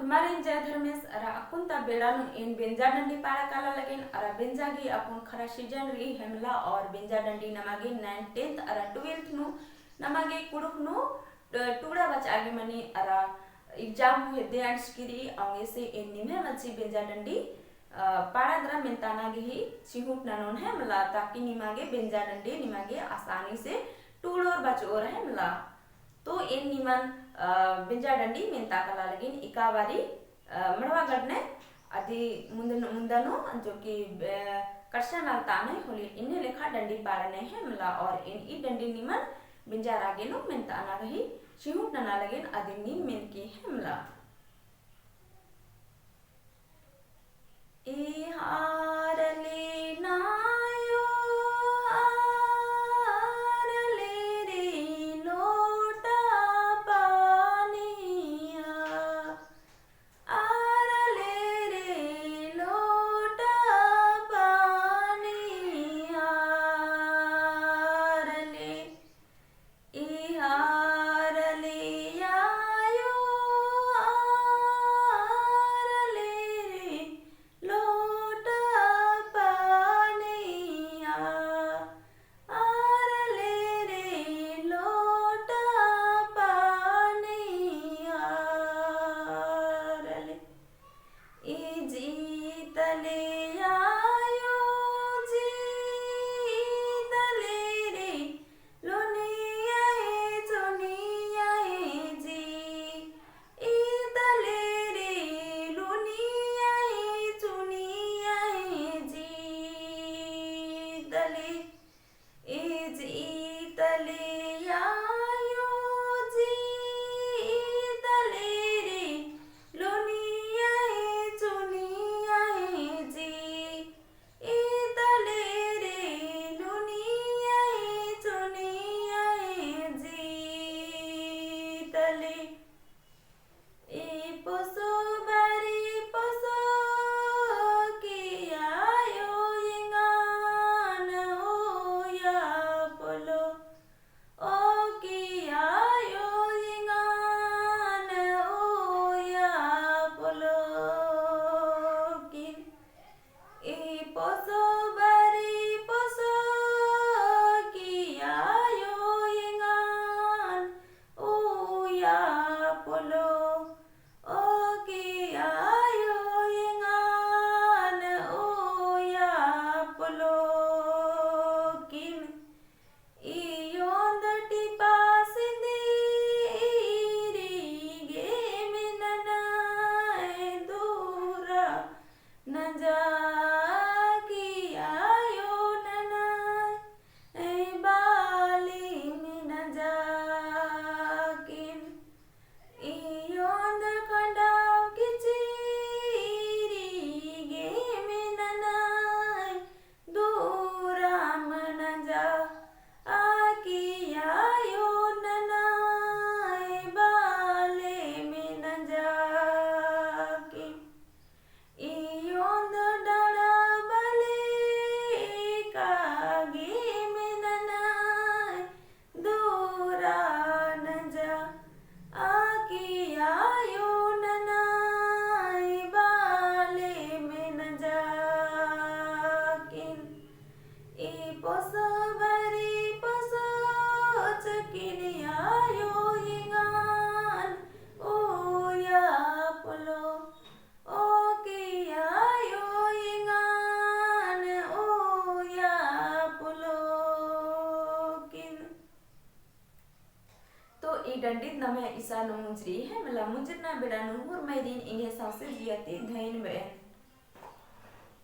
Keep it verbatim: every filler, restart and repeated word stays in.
हमारे जय धर्मेस, अरा अक्कुन ता बेड़ा नू एन बेंजा डंडी पाड़ा काला लगेन, अरा बेंजा गही अक्कुन खरा season रई हेमला, और बेंजा डंडी नमा गे ninth, tenth अरा twelfth नू नमा गे कुँड़ुख़ नू, अ, टुड़ा बचआ गे मनी, अरा exam हूँ हेद्दे अंड़सकी रई, औंगे से एन निम्है मझी बेंजा डंडी, अ, पाड़ा दरा मेन्ताना गही चिहुट ननोन हेमला, ताकि निमा गे बेंजा डंडी निमा गे आसानी से टुड़ोर बचओर हेमला। तो एन निमन, अ, बेंजा डंडी मेन्ता काला लगेन एका बारी, अ, मड़वा गड़ने अदी मुन्द-, मुन्दा नू जो कि, अ, कड़सा नलता नू होले इन्ने लेखा डंडी पाड़ने हेमला, और एन ई डंडी निमन बेंजा रागे नू मेन्ताना गही चिहुट नना लगेन अदिन नीम मेनकी हेमला। तो ई डंडित नम्है इसा नू मुंजरी हेमला, मुंजरना बेड़ा नू हुरमारिन एंग्है सौंसे जिया ती धैन बअन।